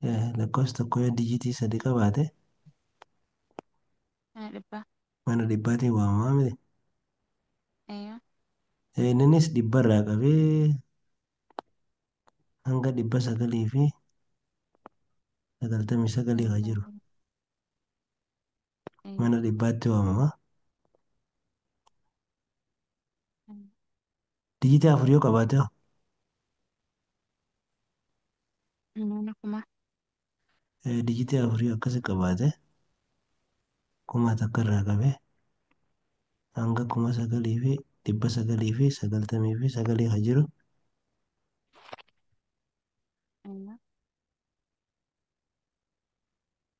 Lakkoofsi tokko yoo dijitii sadi qabaate Mana dhibbaa. Mana dhibbaatiin waamamaa miti. Eeyyuu. Inninis dhibbarraa qabee hanga 999 haa jiru. Mana Eeyyuu. dhibbaatti waamama. Dijitii afur yoo qabaate hoo? Mana kumaa. Dijitii afur yoo akkasi qabaate 1000 irraa qabee hanga 9999 haa jiru. Eeyyuu.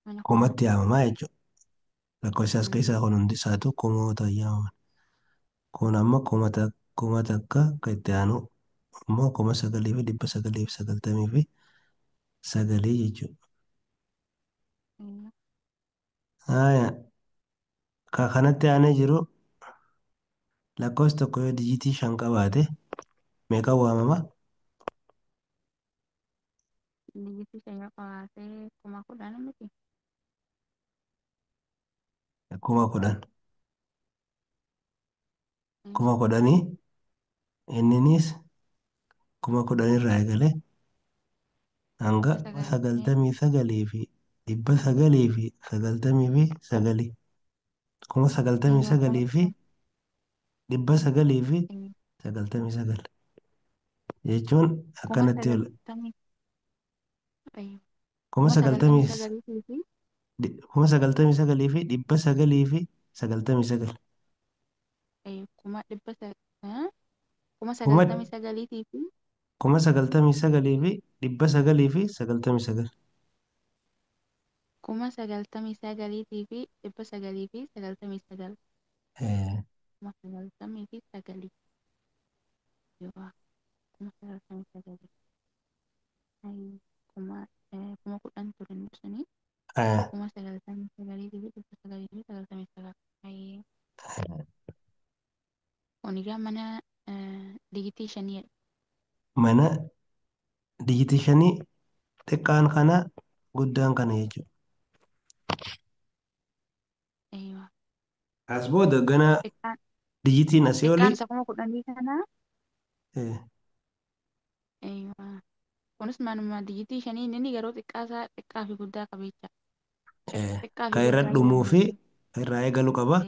Mana kumaa. Kumatti yaamamaa jechuudha. Lakkoofsi as keessaa kun hundi isaatu kumoota yaamaman. Kun amma 1000 kan itti aanu immoo 9999 jechuudha. Eeyyuu. Haaya, ka kanatti aanee jiru lakkoofsi tokko yoo dijitii shan qabaate meeqaan waamama? Dijitii shan yoo qabaate 10,000 miti. 10,000. 10,000 inninis 10,000 irraa eegalee hanga 99,999 99,999 jechuun akkanatti ol kuma sagaltamii 99,999 99,000 99,999 99,999 99,000 99,000 10,000 ture suni 99,999. Kun egaa mana dijitii shaniidha. Mana dijitii shanii xiqqaan kana guddaan kana jechuudha. As booda gana dijitiin asii Xiqqaan olii. isa 10,000 kana. Kunis manuma dijitii shanii inni garuu xiqqaa isaa xiqqaa fi guddaa qaba jecha. Xiqqaa fi Kan irra guddaa dhumuu fi jedhama. irraa eegalu qaba.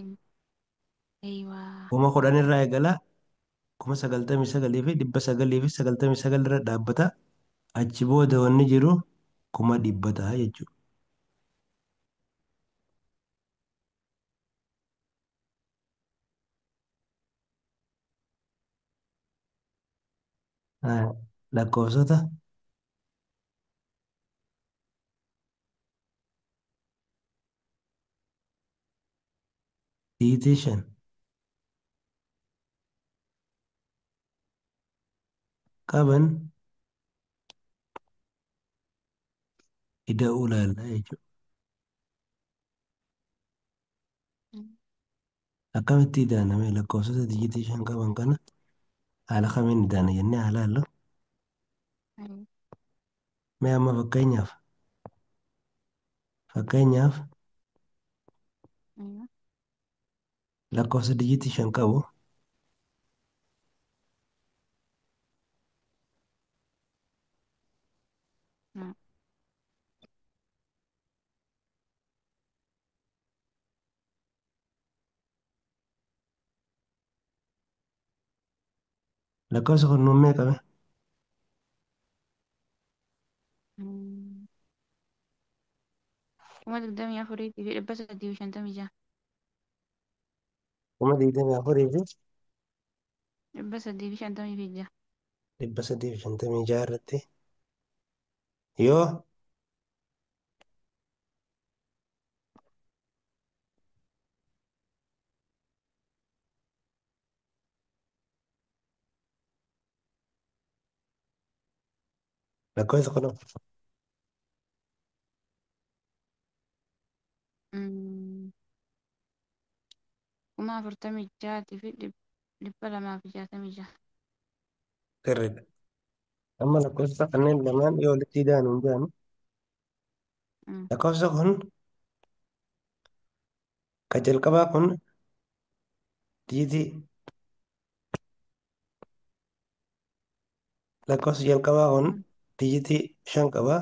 10,000 irraa eegala. 99,999 irra dhaabbata. Achi booda wanni jiru 100,000 ta'a jechuudha. Lakkoofsota dijitii shan qaban ida'uu ilaalla jechuudha. Akkamitti ida'aname lakkoofsota dijitii shan qaban kana haala kamiin ida'ana jennee haa ilaallu. Mee amma fakkeenyaaf lakkoofsa dijitii shan qabu lakkoofsa kun nuun meeqame? 24,356. 24,000 fi 356. 356 irratti yoo lakkoofsa kun 46,266. Sirriidha. Amma lakkoofsa kanneen lamaan yoo walitti ida'an hin jedhamu. Mm. Lakkoofsa kun ka jalqabaa kun dijitii lakkoofsi jalqabaa kun Mm. dijitii shan qaba.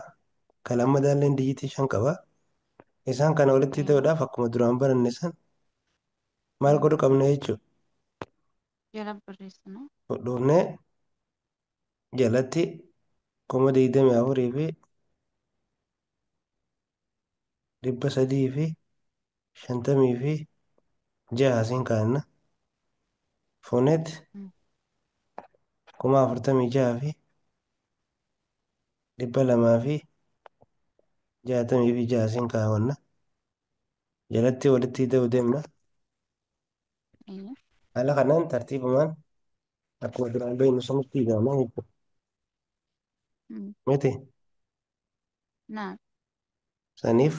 Ka lammadaalleen dijitii shan qaba. Isaan kana walitti Aywa. hidhuudhaaf akkuma duraan baranne san maal Mm. godhuu qabna jechuudha. Jala barreessina. Dhufnee jalatti 24,356 asiin kaa'anna. Fuuneet Mm. 46,266 asiin kaawwanna. Jalatti walitti hidhuu deemna. Aywa. Haala kanaan tartiibumaan akkuma duraan beeknu sanitti hidhama jechuudha. Mm. Miti Naam. saniif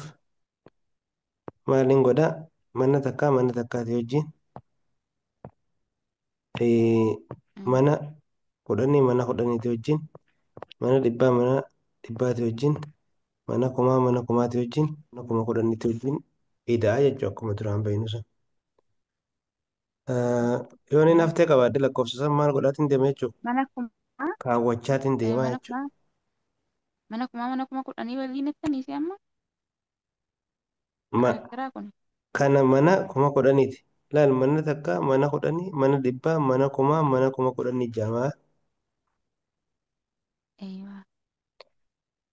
maaliin godhaa mana takkaa mana takkaati wajjin Mm. mana kudhanii mana kudhaniiti wajjin mana dhibbaa mana dhibbaati wajjin mana kumaa mana kumaati wajjin mana kuma kudhaniiti wajjin hidhaa jechuudha akkuma duraan beeknu sun. Yoon inni Aywa. haftee qabaadhe lakkoofsa san maal godhaatiin deema jechuudha. Mana kumaa Kaawwachaatiin deemaa mana jechuudha. kumaa mana kumaa mana kuma kudhanii waliin jettanii si amma Ma akkaraa kun. kana mana kuma kudhaniiti. Laal mana takka mana kudhanii mana dhibbaa mana kumaa mana kuma kudhanii jamaa Aywa.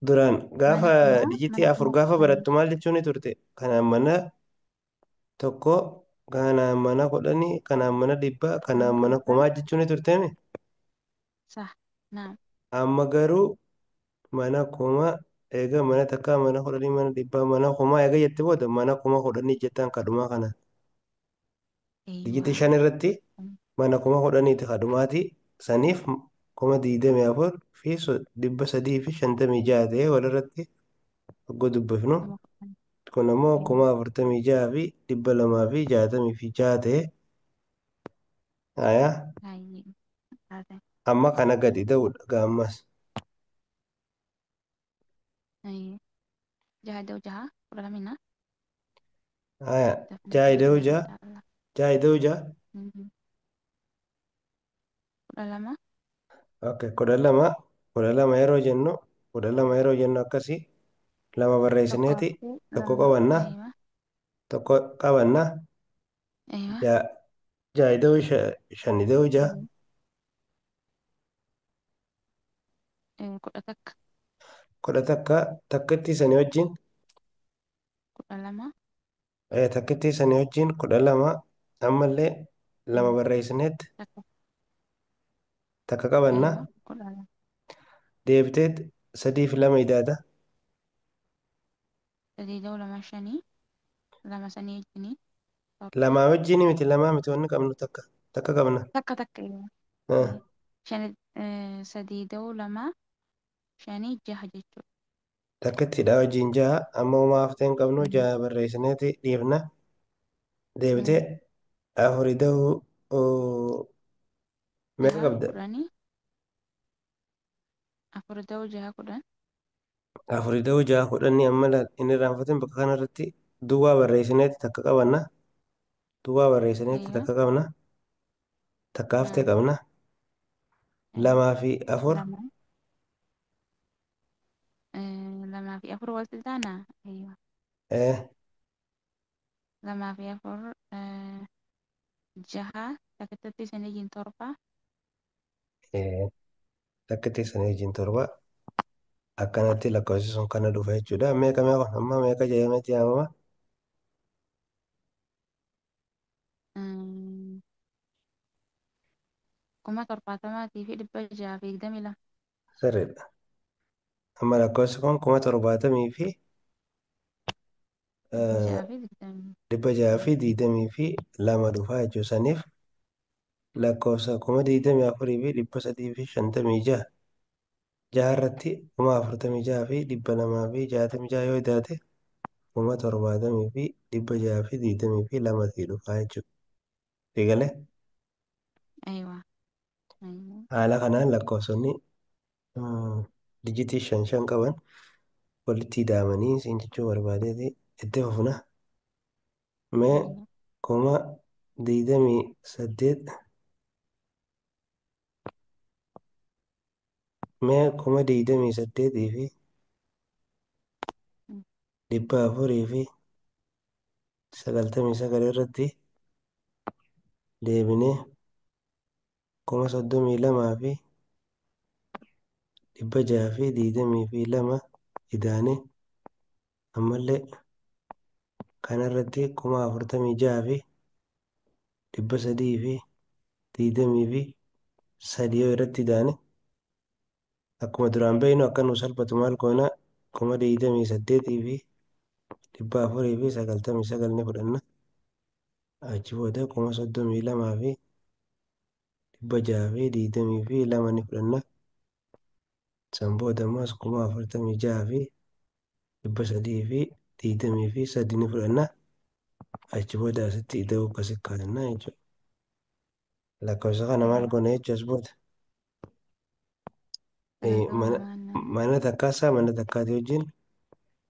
duraan Mana gaafa kumaa dijitii mana afur kuma gaafa kudhanii barattu maal jechuun ni turte kanaan mana tokko kanaan mana kudhanii kanaan mana dhibbaa mana kanaan mana dhibbaa kumaa jechuun ni turteemi. sah naam. Amma garuu mana kumaa eega mana takkaa mana kudhanii mana dhibbaa mana kumaa eega jette booda mana kuma kudhanii jettaan kadhumaa kana Aywa. dijitii shan irratti Mm. mana kuma kudhaniiti kadhumaati saniif 24,356 ta'ee walirratti hogguu dubbifnu Kuma kudhanii. kun ammoo Aywa. 46,266 ta'e haya Baay'ee taate. amma kana gadi ta'uudha gaammas Aywa. Jaha da'u jaha kudha lamina. haya Dafnee ja'a ida'uu xumurra ja'a inshaallah. ja'a ida'uu ja'a Mm. Kudha lama. okay 12 12 yeroo jennu 12 yeroo jennu akkasii lama Tokko barreessineeti haftee tokko lama. qabanna Aywa. tokko qabanna Aywa. ja'a ja'a ida'uu shan ida'uu ja'a Mm. Kudha takka. kudha takka takkittii sanii wajjin Kudha lama. takkittii sanii wajjin 12 ammallee lama Mm. barreessineet Takka. takka qabanna Aywa. Kudha lama. deebiteet sadii fi lama idaata Sadii da'u lama shanii. Lama sanii wajjinii torba. lamaa wajjin miti lamaa miti wanni qabnu takka takka qabna. Takka takka aywa. Ah, Aywa. Shani sadii da'u lama shanii jaha jechuudha. takkittiidha wajjin ja'a amma homaa haftee hin qabnu Mm. ja'a barreessineeti dhiifna Mm. deebitee afur ida'uu meeqa Jaha qabda kudhanii. Afur da'u jaha kudhan. afur ida'uu ja'a kudhanii amma laal inni irraanfatin bakka kanarratti duwwaa barreessineeti takka qabanna duwwaa barreessineeti Aywa. takka qabna takka haftee Naam. qabna Aywa. lamaa fi afur Lama. Lamaa fi afur walitti taana. Aywa. eh, Lamaa fi afur jaha takkatti sanii wajjin torba. eh, takkittii sanii wajjin torba akkanatti lakkoofsi sun kana dhufa jechuudha meeqa meeqa amma meeqa jedhameeti yaamama Mm, 70,622. Sirriidha. Amma lakkoofsi kun kuma torbaatamii fi Dhibba eh, ja'aa fi digdamii dhibba ja'aa lama. fi digdamii fi lama dhufa jechuudha. Saniif lakkoofsa 24,356 jaha irratti 46,266 yoo idaate 70,622 dhufa jechuudha. Eegalee Aywa. Aywa. haala kanaan lakkoofsonni dijitii shan shan qaban Walitti hidhamanii siin jechuu barbaadeeti itti fufna. Mee Aywa. 28,000, mee 28,400 Mm. 499 irratti deebinee 32,622 idaane ammallee kanarratti 46,323 yoo irratti idaane akkuma duraan beeknu akka nu salphatu maal goona 28,499 ni fudhanna. Achi booda 32,622 ni fudhanna. San booda ammas 46,323 ni fudhanna. Achi booda asitti ida'uu akkasi kaa'anna jechuudha. Lakkoofsa kana maal Aywa. goona jechuudha as booda. Sagal ta'uu Mana lamaan nama. mana takkaasaa mana takkaati wajjin,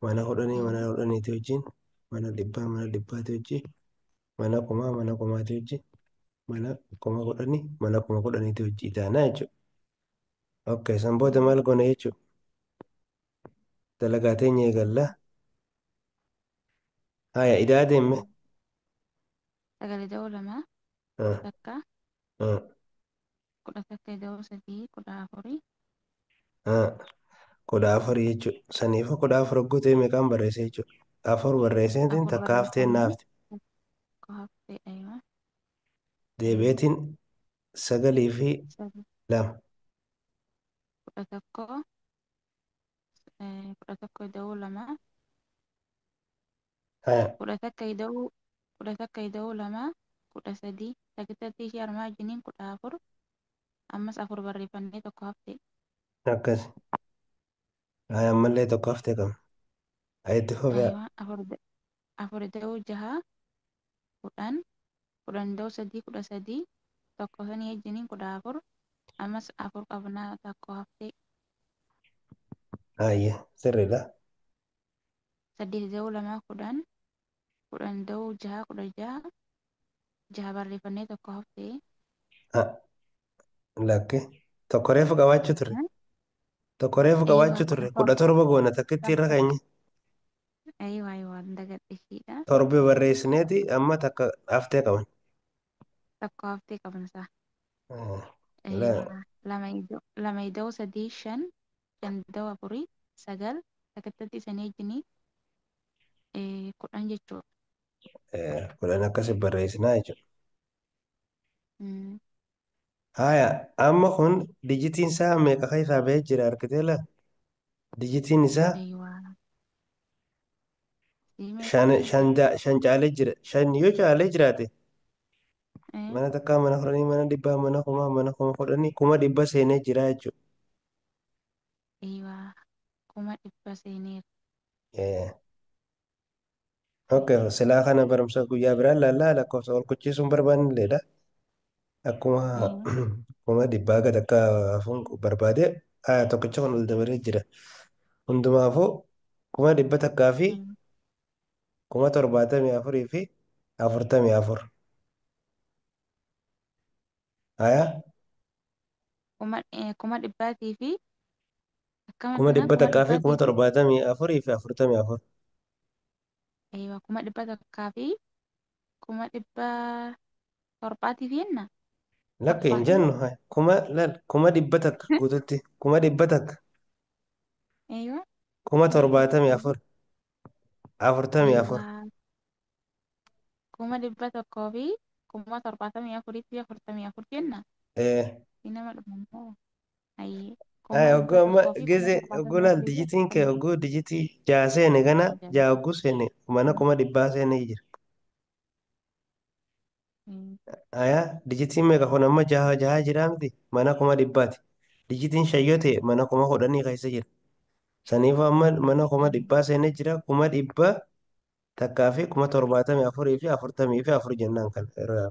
mana kudhanii mana Aywa. kudhaniiti wajjin, mana dhibbaa mana dhibbaati wajjin, mana kumaa mana kumaati wajjin, mana 10,000 mana 10,000ti wajjin itaana jechuudha. Okay, san booda maal Aywa. goona jechuudha. Dalagaa teenya eegalla. Haya, idaa deemme. Sagal ta'uu lama takka 11 ida'uu sadii 14. 14 jechuudha. Saniifuu 14 hogguu ta'e meeqaan barreesse jechuudha. Afur barreesseetiin Afur takka hafteen barreeffannee naafte. tokko haftee. Aywa. Deebi'eetiin sagalii fi Sagal lama. 11, 11 ida'uu lama Haya, 11 ida'uu 11 ida'uu lama 13 takkitatti ishee armaa wajjiniin 14 ammas afur barreeffannee tokko hafte. Akkas. Haya, ammallee tokko haftee qabna. Haya, itti fufee. Aywa afur ida'uu jaha 10, 10 ida'uu sadii 13 tokko sanii wajjiniin 14 ammas afur qabnaa tokko hafte. Haya, sirriidha. 8 ida'uu lama 10, 10 ida'uu jaha 16 jaha barreeffannee tokko hafte. Lakke. Tokko reefu qabaachuu turre. Tokko reefu Aywa qabaachuu kudha turre. torba 17 goona takkitti irra keenya. Aywa aywa dagadhe ishiidha. Torba barreessineeti amma takka haftee qaban. Tokko haftee qabna. Aywa lama ida'uu sadii shan, shan ida'uu afurii sagal takkitti isanii wajjiniin 10 jechuudha. 10 akkasi barreessinaa jechuudha. Mm. Haya, amma kun dijitiin isaa meeqa keessaa bahee jira argitee laa? Dijitiin isaa Aywa sii meeqa shan keessa? shan shan caalee jira. Shan yoo caalee jiraate Eh, mana takkaa mana kudhanii mana dhibbaa mana kumaa mana 10,000 100,000 seenee jira jechuudha. Aywa 100,000 seeneera. Okay, silaa kana barumsa guyyaa biraan laallaa lakkoofsa wal kuchisuun barbaannilleedha. Akkuma Aywa 100,000 gad akka hafuun barbaade tokkicha kun ol dabalee jira. Hundumaafuu 100,000 fi aywa 74,044. Haya, kuma dhibbaatii fi akkam kuma jennaan dhibba kuma takkaa fi kuma dhibbaatii fi torbaatamii afurii fi afurtamii afur. Aywa 100,000 fi 700,000 fi jenna Lakka hin torbaatamii jennu haya. Kuma lal 100,000 guututti 100,000 Aywa kuma kuma dhibba torbaatamii tokkoo fi afur afurtamii Aywa afur. 100,000 fi 74,044 jenna. Eh, Nama dhumantaa. Ayyee kuma Haya dhibba hogguu amma tokkoo fi kuma gize hogguu torbaatamii laal afurii fi dijitiin kee afurtamii afur. hogguu dijitii ja'a seene gana ja'a Ajaa'iba. hogguu seene mana 100,000 seene jira. Mm. Haya dijitiin meeqa kun amma jaha jaha jira miti mana 100,000ti. Dijitiin shan yoo ta'e mana 10,000 keessa jira. Saniifuu amma mana 100,000 seenee jira 100,000 fi 74,044 jennaan kan irraa.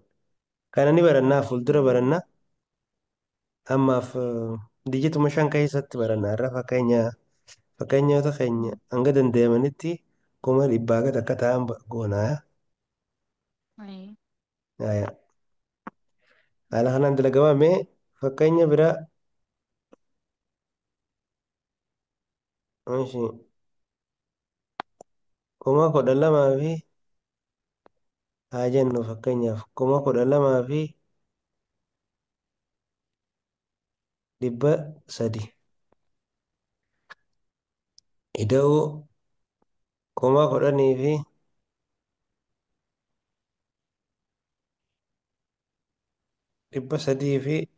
Kana ni barannaa fuuldura barannaa ammaaf dijituma shan keessatti barannaa irra fakkeenya Fakkeenyota keenya hanga danda'amanitti 100,000 gad akka ta'an goonaa. Ayyee. Haala kanaan dalagamaa mee fakkeenya biraa 12,000 fi haa jennu fakkeenyaaf 12,300 ida'uu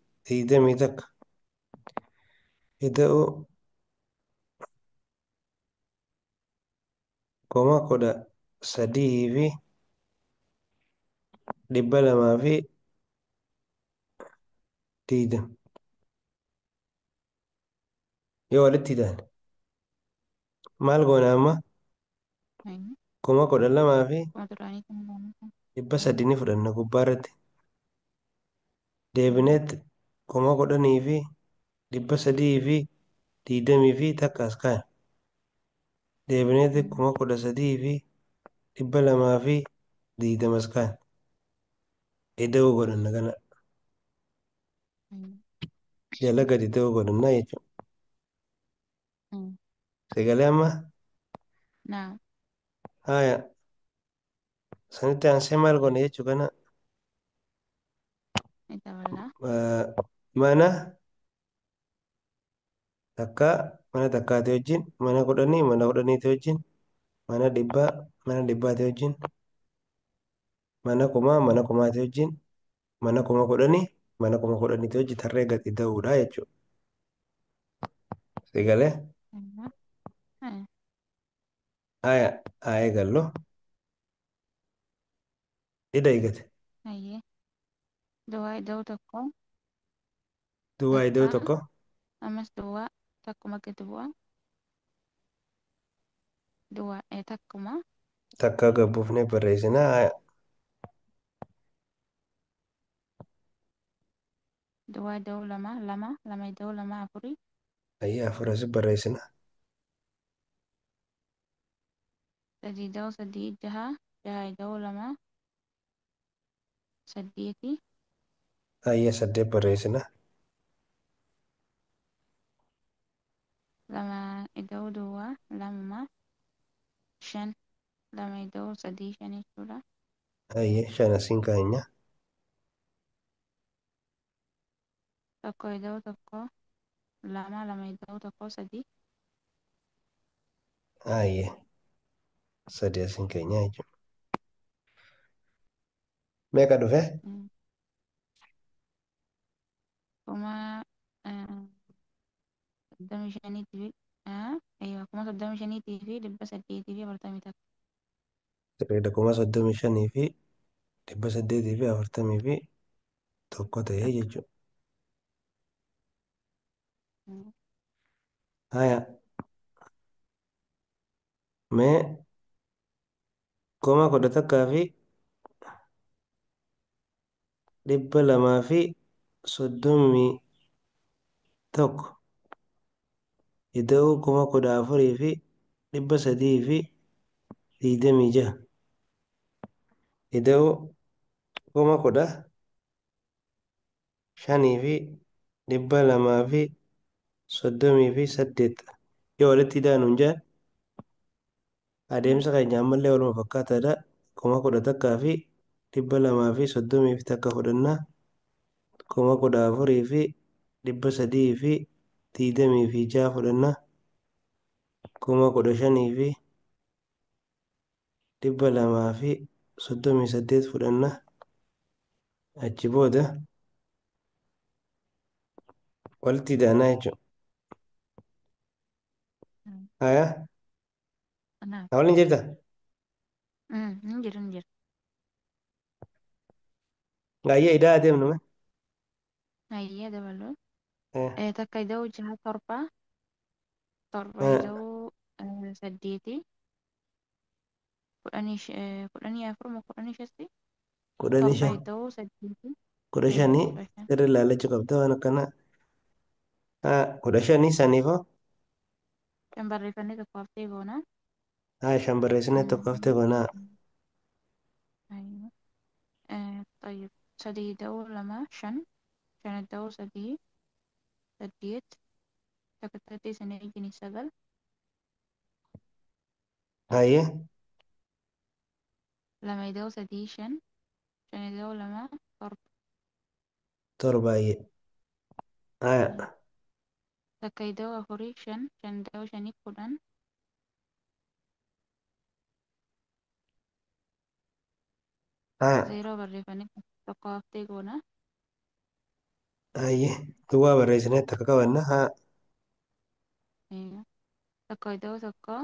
10,321 ida'uu 13,220 yoo walitti hidhan maal goona amma Ayyee. kuma kudha lamaa fi Kuma duraanii kan ilaalu. dhibba sadii ni fudhanna gubbaa irratti deebineet 10,321 as kaan deebineet 13,220 as kaan ida'uu godhanna kana jala gadi ta'uu godhanna jechuudha. Sagalee amma Naa. haya sanitti aansee maal goone jechuu kana Ni dabala. mana takkaa mana takkaati wajjin mana kudhanii mana kudhaniiti wajjin mana dhibbaa mana dhibbaati wajjin mana kumaa mana kumaati wajjin mana 10,000 mana 10,000ti wajjin tarree gadi ta'uudha jechuudha. Sagalee haya haa eegallu ida eegate Ayyee. Duwwaa ida'uu tokko. duwwaa ida'uu Takka. tokko Ammas duwwaa takkuma gadi bu'a. Duwwaa takkuma. Takka gabbuufnee barreessinaa haya Duwwaa ida'uu lama lama lama ida'uu lama afurii. Ayyee afur asi barreessinaa Sadii ida'uu sadii jaha. Jaha ida'uu lama saddeeti. Ayyee saddeet barreessinaa Lama ida'uu duwwaa lamuma shan. Lama ida'uu sadii shan jechuudha. Ayyee shan asiin kaanya Tokko ida'uu tokko lama lama ida'uu tokko sadii. Ayyee sadi asiin keenya jechuudha. Meeqa dhufe? Kuma soddomii shaniitii fi aywa 35,841. Sirriidha 35,841 ta'ee Takka. jechuudha. Haya mee 11,231 ida'uu 14,326 ida'uu 15,238 yoo walitti ida'an jaan adeemsa keenya ammallee waluma fakkaataadha. 11,231 fudhannaa 14,326 fudhannaa 15,238 fudhannaa achi booda walitti ida'anaa jechuudha. Haya Naam. na waliin jirta? Ni jira ni jira. Ayyee idaa adeemnu mee? Ayyee dabaluu. Takka ida'uu jaha torba. Torba ida'uu saddeeti. Kudhanii kudhanii afur moo kudhanii shasti? Kudhanii Torba shan ida'uu saddeeti. kudha Aywa shanii kudha shan. sirri ilaalachuu qabda waan akkana kudha shanii saniifoo Shan barreeffannee tokko haftee goona. Haa shan barreessinee tokko haftee goonaa. أيوة. طيب sadii da'oo lama shan shan da'oo sadii saddeet takka saddeet sanii wajjin sagal Hayyee lama ida'oo sadii shan shan ida'oo lama torba torba hayyee. Haa takka ida'oo afurii shan shan ida'oo shanii kudhan haa zeeroo barreeffannee tokko haftee goona. hayyee duwwaa barreessinee takka qabanna. Haa Aywa. Tokko ida'oo tokko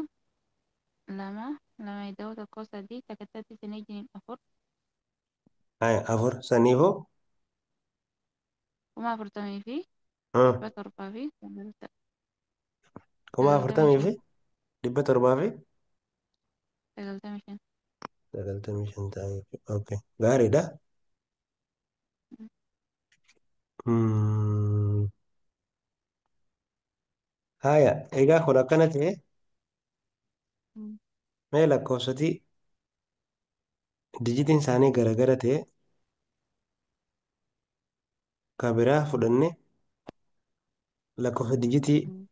lama lama ida'oo tokko sadii takka saddeet sanii wajjin afur haa afur saniifuu kuma afurtamii fi haa dhibba torbaa fi kuma sagaltamii afurtamii shan fi dhibba torbaa fi sagaltamii shan. 95 ta'a jechuudha. Okay. Gaariidha. Hmm. Haaya egaa kun akkana ta'e Mm. mee lakkoofsoti dijitiin isaanii garagara ta'e ka biraa fudhanne lakkoofsa dijitii Mm.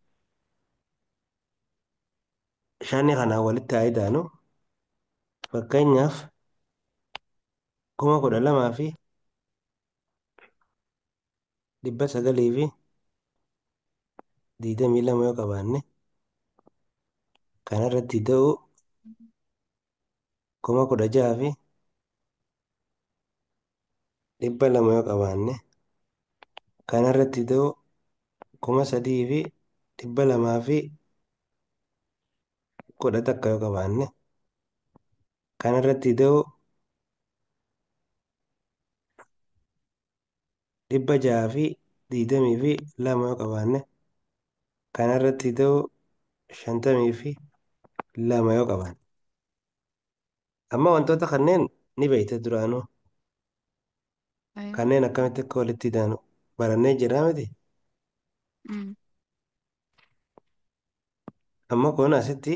shanii kanaan walitti haa idaanu. Fakkeenyaaf 12,922 yoo qabaanne kanarratti ida'uu 16,200 yoo qabaanne kanarratti ida'uu 3,211 yoo qabaanne kanarratti ida'uu 622 yoo qabaanne kanarratti ida'uu 52 yoo qabaanne. Amma wantoota kanneen ni beekte duraanuu Aywa. kanneen akkamitti akka walitti idaanu barannee jirraa miti. Mm. Amma kun asitti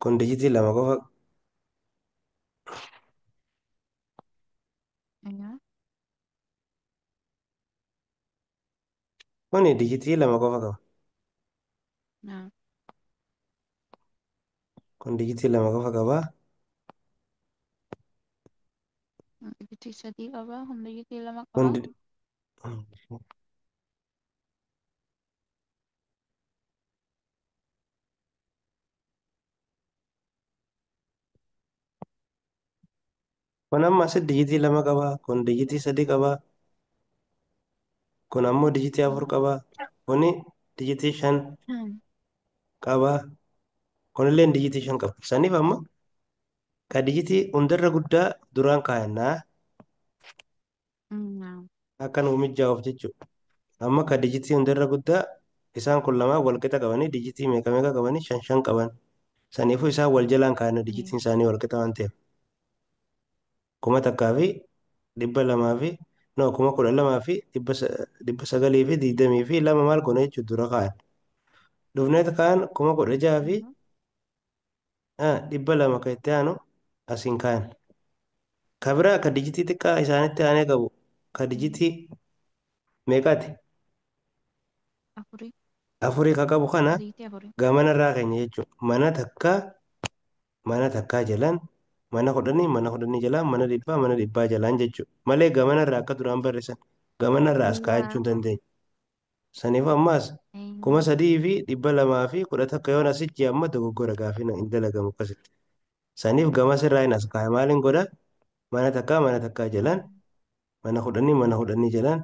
kun dijitii lama qofa Aywa. kuni dijitii lama qofa qaba. Naam. Kun dijitii lama qofa qaba. Dijitii sadii qaba. Kun dijitii lama Kun qaba. di- kun amma asitti dijitii lama qaba. Kun dijitii sadii qaba. Kun ammoo dijitii afur qaba. Kuni dijitii shan Mm. qaba. Kunillee dijitii shan qaba. Saniif amma ka dijitii hundarra guddaa duraan kaayannaa Mm. Naam. akka nu mijaa'uuf jechuudha. Amma ka dijitii hundarra guddaa isaan kun lamaan wal qixa qabanii dijitii meeqa meeqa qabanii shan shan qaban. Saniifuu isaan wal jalaan kaayanna Aywa. dijitiin isaanii wal qixa waan ta'eef. 1,200 fi no 12,922 maal goone jechuudha dura kaayan. Dhufneet kaan kuma kudha jaha fi Aywa. dhibba lama kan itti aanu asiin kaayan. Ka biraa ka dijitii xiqqaa isaanitti aanee qabu ka dijitii meeqaati? Afurii. Afurii ka qabu kana Dijitii afurii. gamanarraa keenya jechuudha. Mana takkaa mana takkaa jalaan mana kudhanii mana kudhanii jalaan mana dhibbaa mana dhibbaa jalaan jechuudha. Malee gamanarraa akka duraan barreessan gamanarraa as kaa'achuu Aywa. hin dandeenye. Saniif ammaas kuma Aywa. sadii fi dhibba lamaa fi kudha takka yoon asitti amma dogoggora gaafii hin dalagamu akkasitti. Saniif gama sirraa hin as kaa'e maaliin godha mana takkaa mana takkaa jalaan mana kudhanii mana kudhanii jalaan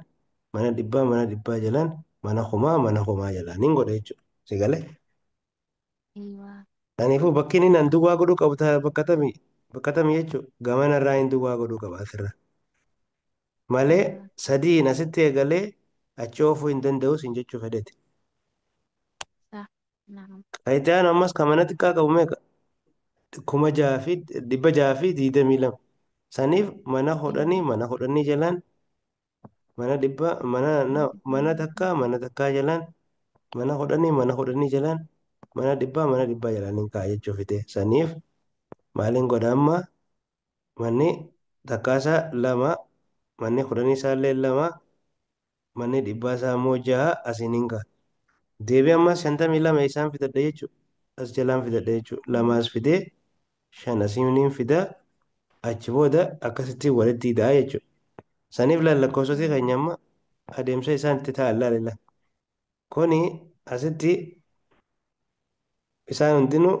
mana dhibbaa mana dhibbaa jalaan mana kumaa mana kumaa jalaan hin godha jechuudha. Si galee? Aywa. Kanaafuu bakki inni nan duwwaa godhuu qabu bakka tamii bakka tamii jechuudha. Gamanarraa hin duwwaa godhuu qaba asirra. Malee Aywa. sadiin asitti eegalee achi oofuu hin danda'u siin jechuu fedheeti. Sa. Naam. Kan ammas kan mana xiqqaa qabu meeqa? 6,622. Saniif mana kudhanii Aywa. mana kudhanii jalaan mana dhibba mana Mana na dhibbaa mana mana takkaa dhibbaa. mana takkaa jalaan Mana kudhanii mana kudhanii jalaan mana dhibbaa mana dhibbaa jalaan hin kaa'a jechuu fide. Saniif maaliin godha amma manni takkaasaa lama manni kudhanii isaallee lama manni dhibbaa isaa immoo jaha asiin hin ka'a. Deebii ammas 52 isaan fidadha jechuudha. As jalaan fidadha jechuudha. Lamaas fidee shan asiin fida achi booda akkasitti walitti hidhaa jechuudha. Saniif lakkoofsota keenya amma adeemsa isaan itti ta'an ilaalila. Kuni asitti isaan hundinuu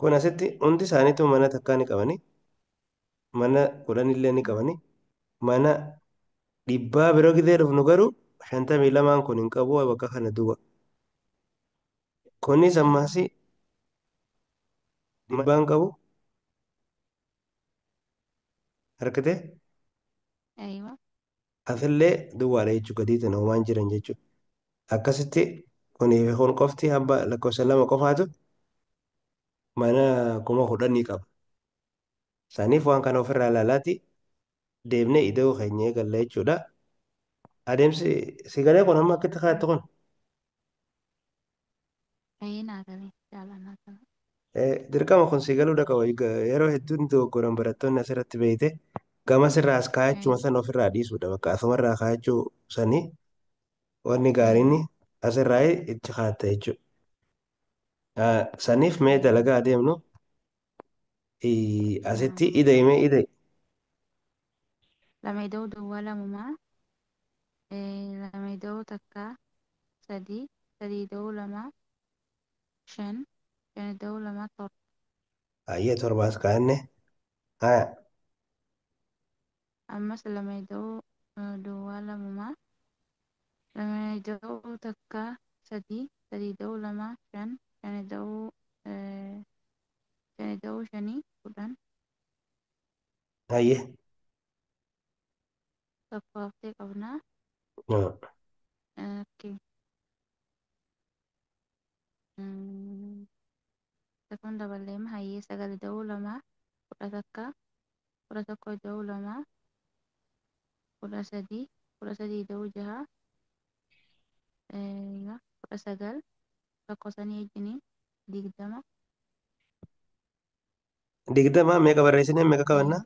kun asitti hundi isaaniitu mana takkaa ni qabani. Mana kudhanillee ni qabani. Mana dhibbaa biroo gidee dhufnu garuu 52n kun hin qabu bakka kana duwwa. Kunis ammas dhibbaan qabu harkite Aywa. asillee duwwaadha jechuudha gadii tana homaan jiran jechuudha. Akkasitti kunii fi kun qofti hamba lakkoofsa lama qofaatu mana 10,000 qaba. Saniif waan kana ofirraa ilaalaati deemnee ida'uu keenya eegalla jechuudha. Adeemsi sigalee kun amma akkitti kaa'attu kun Ayi naa galee jaalala naa galee. dirqama kun sigaluu qaba. Yeroo hedduun dogoggoran barattoonni asirratti beeyte gama sirraa as kaa'achuma sana ofirraa dhiisuudha. Bakka asumarraa kaa'achuu sanii wanni gaariin asirraa itti kaa'atta jechuudha. Saniif mee dalagaa adeemnu asitti ida'imee ida'i. Lama ida'uu duwwaa lamumaa lama ida'uu takka sadii sadii ida'uu lama shan shan ida'uu lama torba. Baay'ee torbaas kaa'anne. Ammas lama ida'uu duwwaa lamumaa lama ida'uu takka sadii sadii ida'uu lama shan shan ida'uu shan ida'uu shanii 10. Baay'ee. Tokko haftee qabnaa. Okay. Tokkoon daballeema hayyee sagal ida'uu lama 11 11 ida'uu lama 13 13 ida'uu jaha 19 tokko sanii wajjiniin 20. 20 meeqa barreessinee meeqa qabannaa?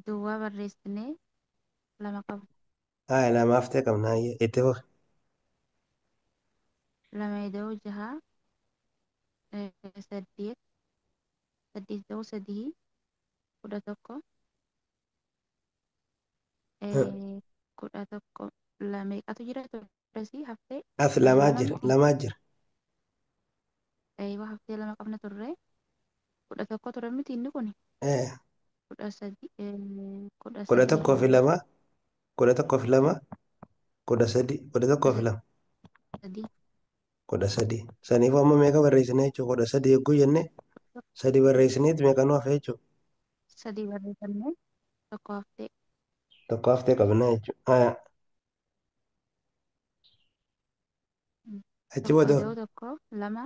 Duwwaa barreessinee lama qabna. Haa lama haftee qabna hayyee itti fufi. Lama ida'uu jaha saddeet saddeet ida'uu sadii 11 11 meeqatu jira turresii haftee As lamaa lama jira miti. lamaa jira. Eeyyuu haftee lama qabna turre 11 ture miti inni kun 13 kudha Kudha sadii tokkoo fi jenna. lama 11 fi lama 13 11 Kudha fi lama sadii. 13. Saniif amma meeqa barreessinee jechuudha 13 yogguu jenne sadi barreessineet meeqa nu hafe jechuudha. Sadii barreeffannee tokko haftee. Tokko haftee qabna jechuudha. Achi Tokko booda ida'uu tokko lama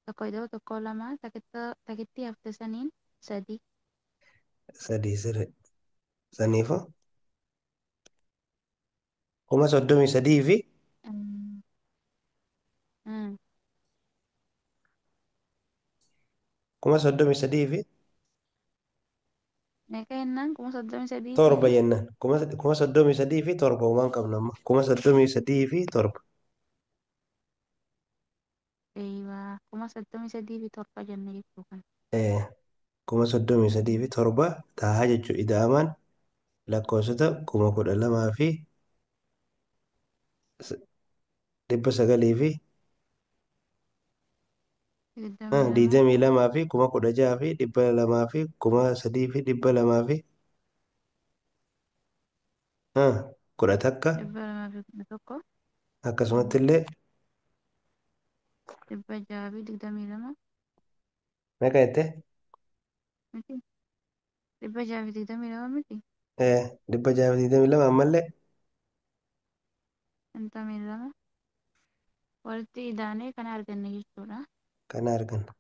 tokko ida'uu tokko lama takkitti hafte saniin sadii. Sadii sirri. Saniifuu 33,000 fi 33,000 fi Meeqa jennaan 33,000 fi torba jennaan. 33,007 waan qabna amma. 33,007. Eeyyuu 33,007 jenne jechuu kana. 33,007 tahaa jechuudha. Ida'amaan lakkoofsota 12,900 fi 22. 22 fi 16,200 fi 3,200 fi 11 211. Akkasumatti illee 622 meeqa jettee? Miti 622 miti. 622 ammallee 52 walitti idaanee kana arganne jechuudha. Kana arganna.